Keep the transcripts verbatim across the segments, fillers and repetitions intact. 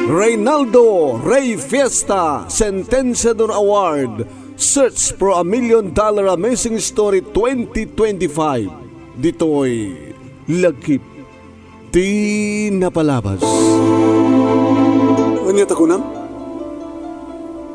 Reynaldo Rey Fiesta Sentenciador Award, Search for a Million Dollar Amazing Story twenty twenty-five. Ditoy Lagip ti Napalabas. Ania ta kunam?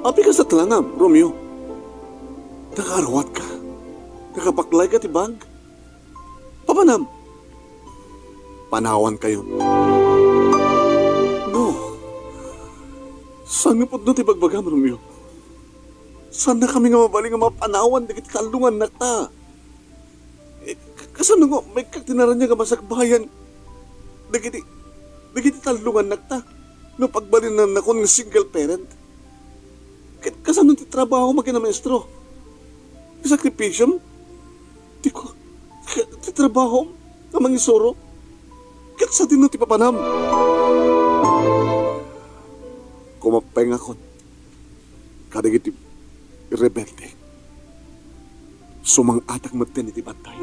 Apay kasta ti langam, Romeo? Nakaaruatka? Nakapaklayka ti bag? Papanam? Panawankayon. No. Saan nga pudno ti bagbagam, Romeo? Saannakami nga mabalin nga mapanawan dagiti tallongannakta? Eh, k-, kasano nga umaykak ti naraniag a masakbayan dagiti, dagiti tallongannakta no pagbalinannakon nga single parent? Ket kasano ti trabahom a kinamaestro? Ti sakripisiom? Ti ku-, ti trabahom nga mangisuro? Ket sadino ti papanam? Kumapengakon kadagiti rebelde. Sumang-atak metten iti bantay.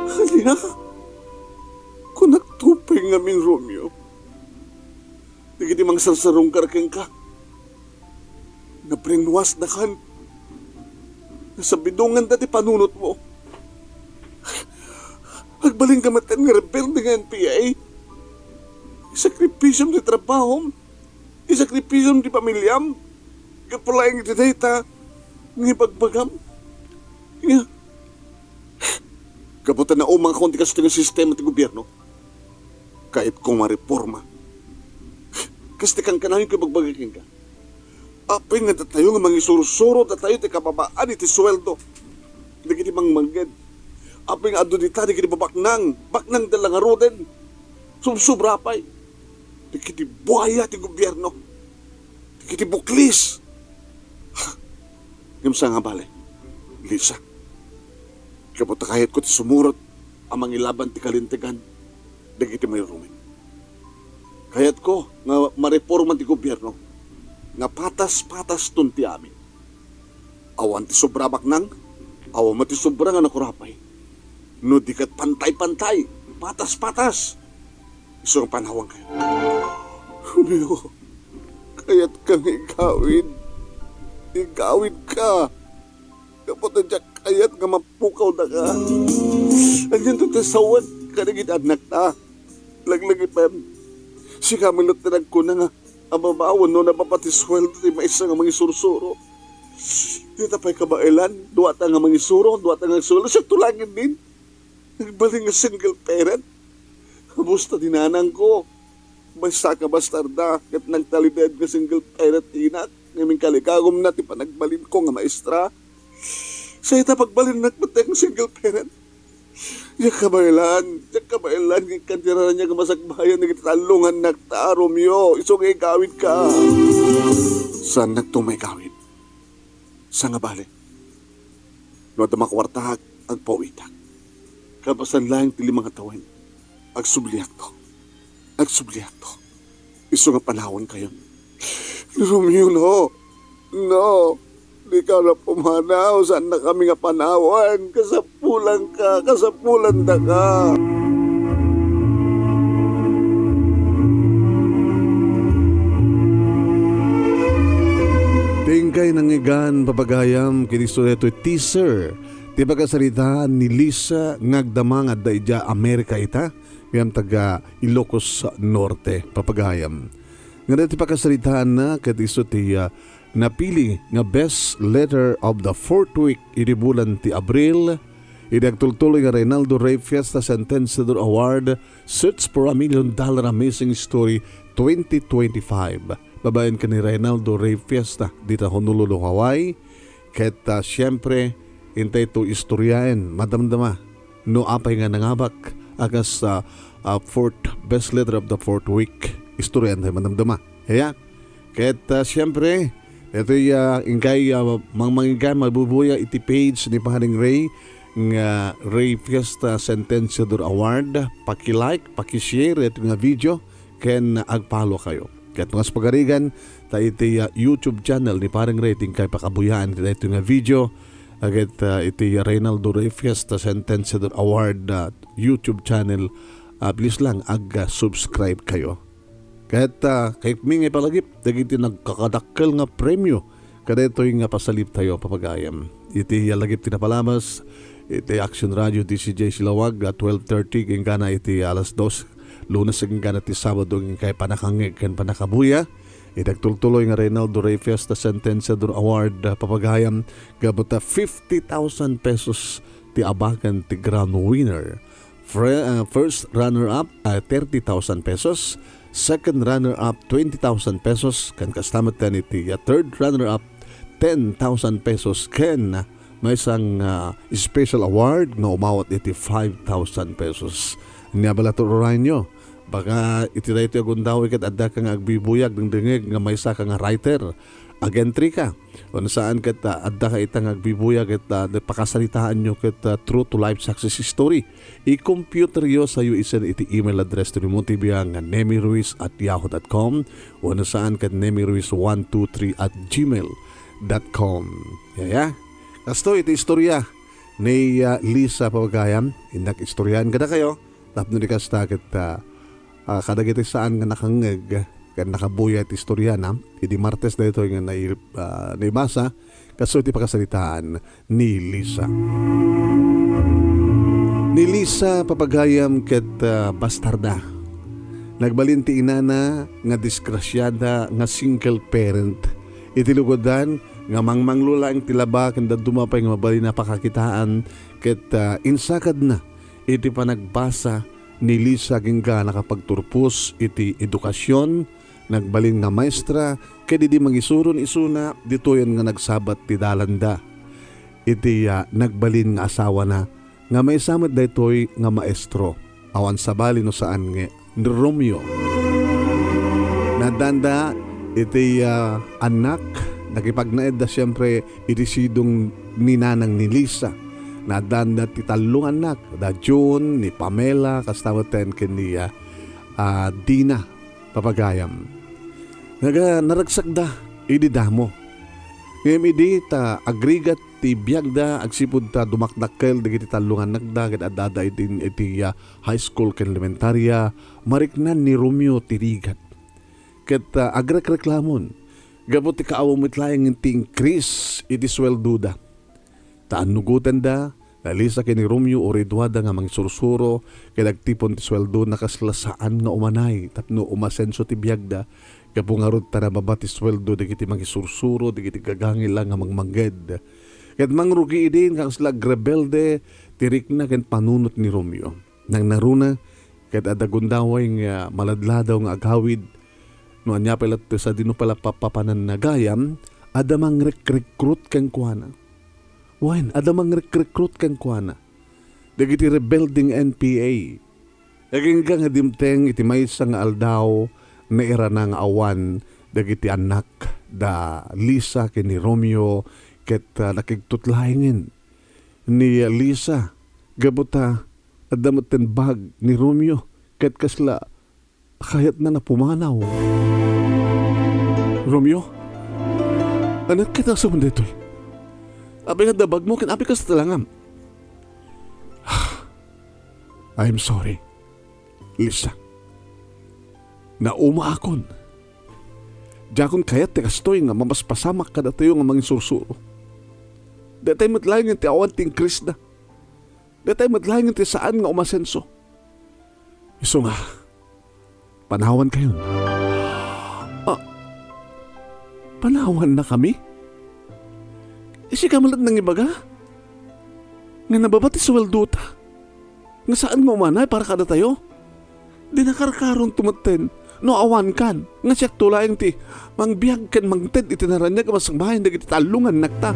Ania? Kunak pay ngamin, Romeo. Dagiti mangsarsarungkar kenka, nabrainwashdakan. Nasabidonganda ti panunotmo. Agbalinka metten nga rebelde nga N P A. Isakripisom ti trabahom. Isakripisom ti pamiliam. Gapu laeng iti dayta nga ibagbagam. Nga, gapu ta naumangakon ti kastoy nga sistema ti gobierno, kayatko nga mareporma. Kas ti kankanayon ko ibagbaga kenka. Apay nga datayo nga mangisursuro, datayo ti kababaan iti sueldo dagiti mangmangged? Apay nga adu dita dagiti babaknang, baknang ti la ngaruden? Subsobra pay dagiti buaya ti gobierno, dagiti buklis. Ngem saan nga bale, Lisa, gapu ta kayatko ti sumurot a mangilaban ti kalintegan dagiti mayrumen. Kayatko nga mareporma ti gobierno nga patas-pataston ti amin. Awan ti sobra baknang, awan met ti sobra nga nakurapay. No di ket pantay-pantay, patas-patas. Isu nga panawankayo. Romeo, kayatka nga igawid. Igawidka. Gapu ta diak kayat nga mapukawdaka. Anianto ti sawek kadagiti annakta? Laglagipem. Sika met ti nagkuna nga ababawen no nababa ti sueldo ti maysa nga mangisursuro. Dita pay kabaelan, duata nga mangisuro, duata nga agsueldo. Siak to laeng din. Nagbalin nga single parent. Kabus ta ti nanangko. Maysa ka bastarda ket nagtalinaed nga single parent ti inak, ngem inkalikagumna ti panagbalinko nga maestra. Sa ita pagbalinnak met nga single parent. Diak kabaelan, diak kabaelan nga ikkan ti raraniag nga masakbayan dagiti tallongannakta, Romeo, isu nga igawidka. Saannak to maigawid. Saan nga bale, no adda makuartaak, agpawitak. Kalpasan laeng ti lima nga tawen, agsubliakto. Agsubliakto. Isu nga panawankayon. Romeo, no. No. Dika pumanaw, saannakami nga panawan. Kasapulanka, kasapulandaka. Ti inkay nangngegan, papagayam, ket isu daytoy teaser ti pakasaritaan ni Lisa nga agdama nga adda idiay Amerika ita, ngem taga Ilocos Norte, papagayam. Nga daytoy pakasaritaanna ket isu ti, ah, napili nga Best Letter of the Fourth Week iti bulan ti Abril, iti agtultuloy nga Reynaldo Rey Fiesta Sentenciador Award, Search for a Million Dollar Amazing Story twenty twenty-five. Babaen ken ni Reynaldo Rey Fiesta dita Honolulu, Hawaii. Ket, ah, siempre, intay to istoryaen, madamdama no apay nga nangabak a kas, ah, ah, fourth best letter of the fourth week. Istoryaen tayo madamdama. Kaya, ket, ah, siempre, ito'y, ah, inkay, ah, mangmanginkay, mabubuya iti page ni Paring Ray nga Ray Fiesta Sentenciador Award. Paki-like, paki-share ito nga video, ken agpalo kayo. Ket no kas pagarigan, ta iti, ah, YouTube channel ni Paring Ray, ti inkay pakabuyaan iti daytoy nga video, ket, ah, iti Reynaldo Ray Fiesta Sentenciador Award, ah, YouTube channel, Ah, please lang, ag-subscribe kayo. Ket, ah, kayatmi nga ipalagip dagiti nagkakadakkel nga premio kadaytoy nga pasaliptayo, papagayam. Iti lagip ti napalabas iti Action Radio D C J Silawag, ah, twelve thirty, inggana iti alas dos, Lunes, inggana ti Sabado, inkay pannakangngeg ken pannakabuya. Iti agtultuloy nga Reynaldo Rey Fiesta Sentenciador Award, ah, papagayam, gapu ta fifty thousand pesos ti abaken ti grand winner. Fre-, ah, first runner-up, ah, thirty thousand pesos. Second runner-up, twenty thousand pesos. Ken kasta met ken iti, ah, third runner-up, ten thousand pesos. Ken maysa nga, ah, special award nga umawat iti five thousand pesos. Ania bala ti urayennyo? Baka iti daytoy a gundaway ket addaka nga agbibuyag, dengdengngeg nga maysaka nga writer, agentry ka. Wenno saan ket, ah, addaka ita nga agbibuyag ket, ah, pakasaritaanyo ket, ah, true to life success story. I-computeryo sayo isen iti email address ti Remo T V nga nemiruiz at yahoo dot com wenno saan ket nemiruiz one two three at gmail dot com. Yaya. Kastoy iti istorya ni, ah, Lisa, papagayam. Innak istoryaen kadakayo tapno di kasta ket, ah, ah, kadagiti saan nga nakangngeg ken nakabuya iti istoriana, idi Martes daytoy nga nai-, ah, naibasa, kastoy ti pakasaritaan ni Lisa. Ni Lisa, papagayam, ket, ah, bastarda. Nagbalin ti inana nga disgrasiada nga single parent. Iti lugodan nga mangmanglo laeng ti laba ken dadduma pay nga mabalin a pakakitaan ket, ah, insakadna iti panagbasa ni Lisa agingga nakapagturpos iti edukasion, nagbalin nga maestra, ket idi mangisuron isuna, ditoyen nga nagsabat ti dalanda. Iti, ah, nagbalin nga asawana, nga maysa met daytoy nga maestro, awan sabali no saan nga ni Romeo. Naddanda iti, ah, annak, nakipagnaedda siempre iti sidong ni nanang ni Lisa. Naddanda ti tallo nga annak, da June, ni Pamela, kasta met ken ni, ah, ah, Dina, papagayam. Naga-, naragsakda idi damo. Ngem idi ta agrigat ti biagda agsipud ta dumakdakkel dagiti tallo nga annakda ket addada iti, iti, ah, high school ken elementaria, mariknan ni Romeo ti rigat. Ket, ah, agrekreklamon gapu ti kaawa met laeng ti increase iti sueldoda. Ta annugotenda, ni Lisa ken ni Romeo uray duada nga mangisursuro ket agtipon ti sueldona kasla saan nga umanay tapno umasenso ti biagda gapu ngarud ta nababa ti sueldo dagiti mangisursuro dagiti gagangila nga mangmangged. Ket mangrugi idin nga kasla agrebelde ti rikna ken panunot ni Romeo. Nangnaruna ket adda gundaway nga maladladaw nga agawid. No ania pay latta sadino pala papapananna gayam, adda mangrekrekrut kenkuana. Wen, adda mangrekrekrut kenkuana dagiti rebelde nga N P A. Agingga nga dimteng iti maysa nga aldaw, nairana nga awan dagiti annak da Lisa ken ni Romeo ket, ah, nakigtutlaengen ni Lisa gapu ta adda metten bag ni Romeo ket kasla kayatna nga pumanaw. Romeo, ania ket a sawen daytoy? Apay nga adda bagmo ken apay kasta langam? I'm sorry, Lisa. Naumaakon. Diakon kayat ti kastoy nga mamaspasamak kadatayo nga mangisursuro. Daytay met laeng ti awan ti increase da. Daytay met laeng ti saan nga umasenso. Isu nga, panawankayon. Ah, panawannakami? Sika met laeng nangibaga nga nababa ti sueldota nga saan nga umanay para kadatayo? Di nakarkaronto metten no awankan nga siakto laeng ti mangbiag ken mangted iti naraniag a masamayen dagiti tallo nga annakta.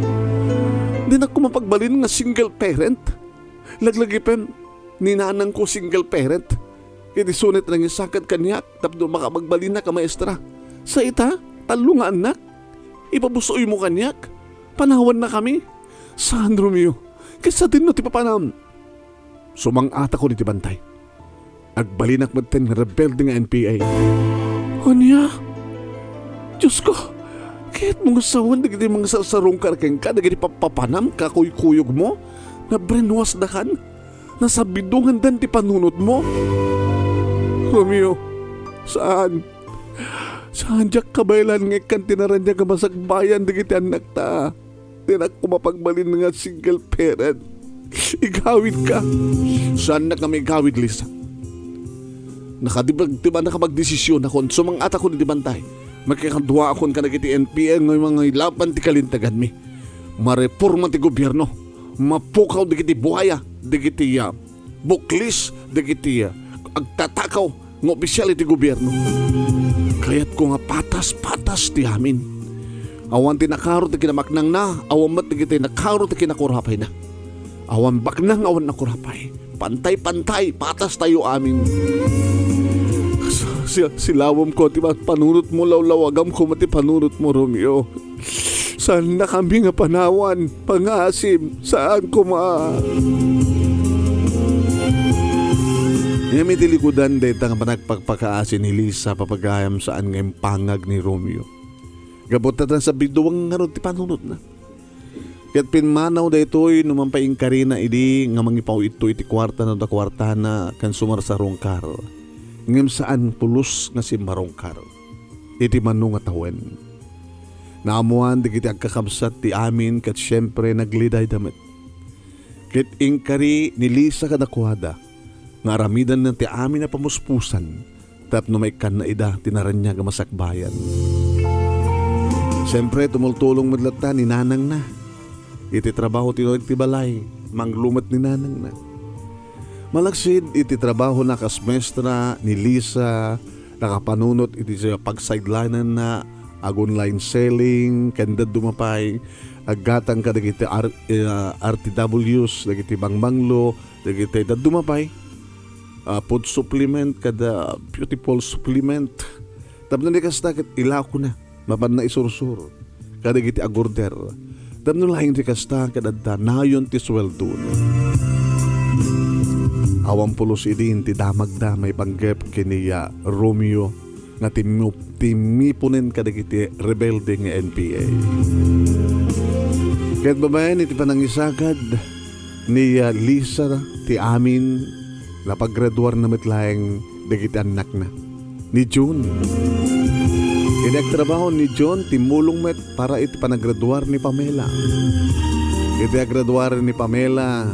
Dinak koma pagbalin nga single parent. Laglagipen, ni nanangko single parent. Ket isu met nangisakad kaniak tapno makapagbalin a maestra. Sa ita, tallo nga annak, ipabusoymo kaniak. Panawannakami. Saan, Romeo? Ket sadino ti papanam? Sumang-atakon iti bantay. Agbalinak metten nga rebelde nga N P A. Ania? Diosko, kayatmo nga sawen dagiti mangsarsarungkar kenka dagiti papapanam, kakuykuyogmo? Nabrainwashdakan? Nasabidongandan ti panunotmo? Romeo, saan. Saan diak kabaelan nga ikkan ti naraniag a masakbayan dagiti annakta. Dinak koma pagbalin nga single parent. Igawidka. Saannak nga maigawid, Lisa. Nakadibag-, di ba nakapagdesisyonakon, sumang-atakon iti bantay. Makikaduaakon kadagiti N P A nga mangilaban ti kalinteganmi. Mareporma ti gobierno. Mapukaw dagiti buaya, dagiti, ah, buklis, dagiti, ah, agtatakaw nga opisyal iti gobierno. Kayatko nga patas-patas ti amin. Awan ti nakaro ti kinamaknangna, awan met dagiti nakaro ti kinakurapayna. Awan baknang, awan nakurapay. Pantay-pantay, patas tayo amin. Si-, silawamko ti panunotmo, lawlawagamko met ti panunotmo, Romeo. Saannakami nga panawan, pangaasim, saan koma. Ngem iti likudan dayta nga panagpakpakaasi ni Lisa, papagayam, saan nga impangag ni Romeo. Gapu ta nasabiduang ngarud ti panunotna. Ket pimmanaw daytoy no mapainkari na idi nga mangipaw-itto iti kuarta no adda kuartana ken sumarsarungkar. Ngem saan pulos nga simmarungkar iti mano nga tawen. Naammoan dagiti agkakabsat ti amin ket siempre naglidayda met. Ket inkari ni Lisa kadakuada nga aramidenna ti amin a pamuspusan tapno maikkanna ida ti naraniag a masakbayan. Siempre, tumultulong met latta ni nanangna iti trabaho ti, ti balay, manglo met ni nanangna. Malaksid iti trabahona kas maestra ni Lisa, nakapanunot iti pagsidelinenna, ag-online selling, ken dadduma pay, aggatang kadagiti R-, eh, R T Ws, dagiti bangmanglo, dagiti dadduma pay, ah, food supplement, kada beautiful supplement. Tapno di kasta, ket ilakona. Mapanna isursur kadagiti agorder. Tapno laeng ti kasta, ket adda nayon ti sueldona. Awan pulos idin ti damagda maipanggep ken ni, ah, Romeo nga timmu-, timmipunen kadagiti rebelde nga N P A. Ket babaen iti panangisagad ni, ah, Lisa ti amin, napaggraduarna met laeng dagiti annakna. Ni June. Idi agtrabaho ni June, timmulong met para iti panagraduar ni Pamela. Iti agraduar ni Pamela,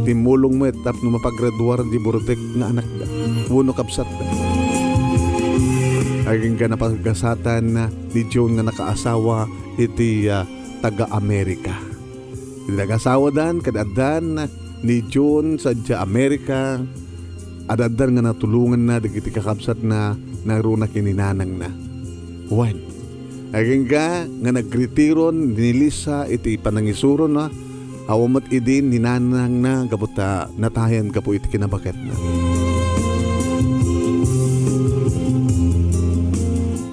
timmulong met tapno mapagraduar di burutek nga anakda wenno kabsatda. Agingga napagasatan ni June nga nakaasawa iti, ah, taga-Amerika. Iti nagasawadan, kad-addan ni June sadiay Amerika, ad-addan nga natulonganna dagiti kakabsatna nangruna ken ni nanangna. Wen, agingga nga nagretiro ni Lisa iti panangisurona, awan met idin ni nanangna gapu ta natayen gapu iti kinabaketna.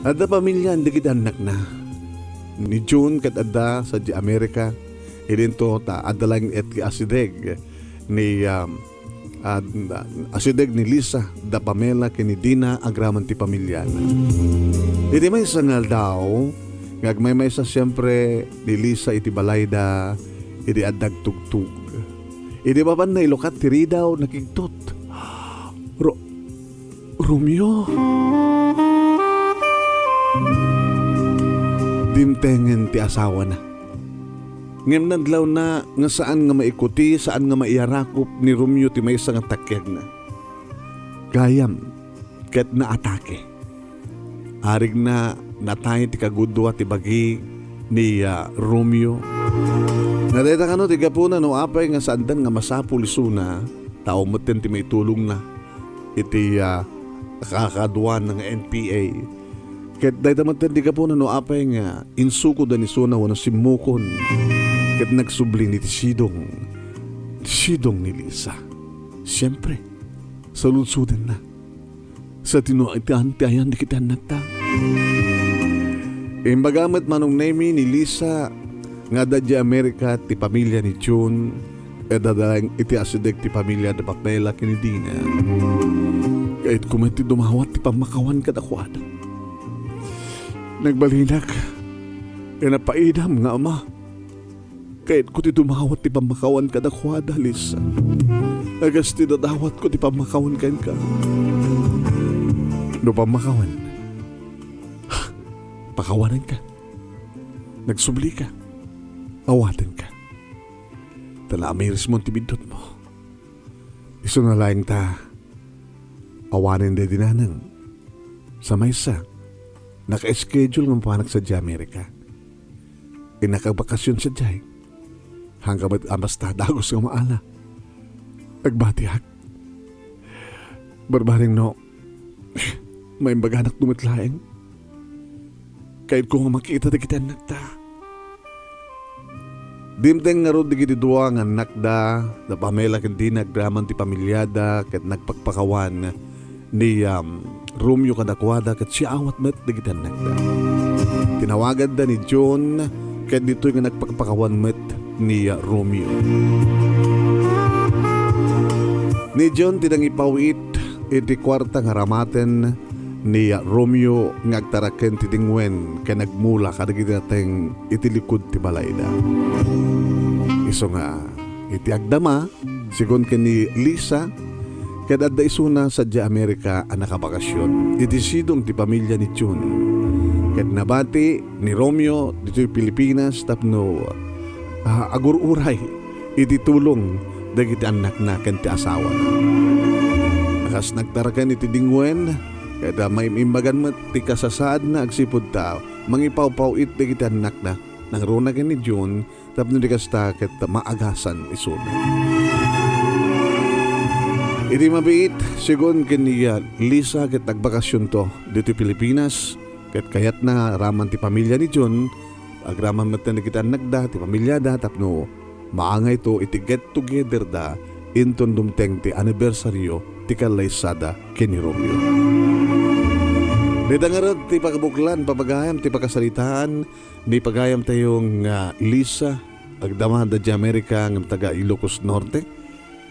Adda pamilian dagiti annakna. Ni June ket adda sadiay Amerika, idinto ta adda laeng iti asideg ni, um, ad-, asideg ni Lisa da Pamela ken ni Dina agraman ti pamiliana. Iti maysa nga aldaw, nga agmaymaysa siempre ni Lisa iti balayda, idi adda agtugtog. Idi mapanna ilukat ti ridaw, nakigtot. Ro-, Romeo. Dimtengen ti asawana. Ngem nadlawna nga saan nga maikuti, saan nga maiarakop ni Romeo ti maysa nga takkiagna. Gayam ket naatake. Arigna, natay ti kagudua ti bagi ni, ah, Romeo. Nga dayta kano ti gapuna no apay nga saandan nga masapul isuna, tao metten ti maitulongna iti, ah, kakaduana nga N P A. Ket dayta metten ti gapuna no apay nga insukodan isuna wenno simmukon ket nagsublin iti sidong, sidong ni Lisa. Siempre, saludsodenna. Sadino iti an-, ti ayan dagiti annakta? Imbaga met manong Nemi ni Lisa nga adda diay Amerika ti pamilya ni June, ket adda laeng iti asideg ti pamilya da Pamela ken ni Dina. Kayatko met ti dumawat ti pammakawan kadakuada. Nagbalinak, ken napaidam nga ama. Kayatko ti dumawat ti pammakawan kadakuada, Lisa. Agas ti dadawatko ti pammakawan kenka. No pammakawan, pakawanenka. Nagsublika, awatenka. Ta naamirismon ti biddutmo. Isuna laeng ta awanen daydi nanang. Sa maysa, naka-schedule nga mapanak sadiay Amerika. Innaka bakasyon sadiay. Haanka met a basta dagus nga maala. Nagbatiak. Barbareng no, maimbaganak no met laeng. Kayatko nga makita dagiti annakta. Dimteng ngarud dagiti dua nga annakda, da Pamela ken Dina, agraman ti pamilyada ket nagpakpakawan ni, um, Romeo kadakuada ket siaawat met dagiti annakda. Tinawaganda ni June ket ditoy nga nagpakpakawan met ni, uh, Romeo. Ni June ti nangipaw-it iti kuarta nga aramaten ni Romeo nga agtaraken ti dingwen ken nagmula kadagiti nateng iti likud ti balayda. Isu nga, iti agdama, sigun ken ni Lisa, ket adda isuna sadiay Amerika a nakabakasyon iti sidong ti pamilia ni June. Ket nabati ni Romeo ditoy Pilipinas tapno, ah, agur-uray iti tulong dagiti annakna ken ti asawana. Kas nagtaraken iti dingwen, ket, ah, maim-imbagan met ti kasasaadna agsipud ta mangipawpaw-it dagiti annakna, nangruna ken ni June, tapno di kasta ket maagasan isuna. Iti mabiit, sigun ken ni Lisa ket nagbakasyonto ditoy Pilipinas, ket kayatna agraman ti pamilia ni June, agraman met dagiti annakda, ti pamiliada, tapno maangayto iti get-togetherda inton dumteng ti anibersario ti kallaysada ken ni Romeo. Dayta ngarud ti pakabuklan, papagayam ti pakasaritaan ni pagayamtayo nga Lisa, agdama da di Amerika ngem taga Ilocos Norte.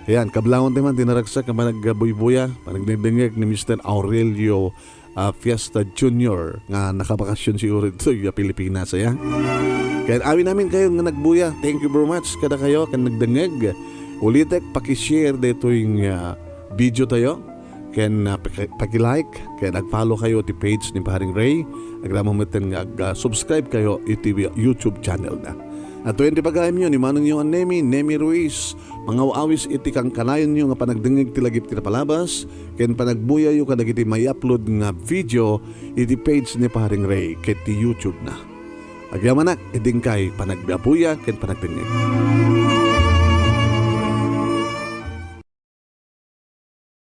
Ayan, kablawan tayo man, dinaragsak nga panagbuybuya, panagdengdengngeg ni Mister Aurelio, ah, Fiesta Junior nga nakabakasyon siguro ditoy, ah, Pilipinas, aya. Ken amin-amin kayo nga nagbuya, thank you very much kada kayo ken nagdengngeg. Ulitek, paki-share daytoy nga video tayo. Ken, ah, paki-, paki-like, ken ag-follow kayo ti page ni Paring Ray. Agraman met nga ag-, ah, subscribe kayo iti YouTube channel na. At iti pagayamyo ni manongyo a Nemi, Nemi Ruiz, mangaw-awis iti kankanayonyo nga panagdengngeg ti lagip ti napalabas, ken panagbuyayo kadagiti mai-upload nga video iti page ni Paring Ray ket ti YouTube na. Agyamanak, idi inkay panagbuyabuya ken panagdengngeg.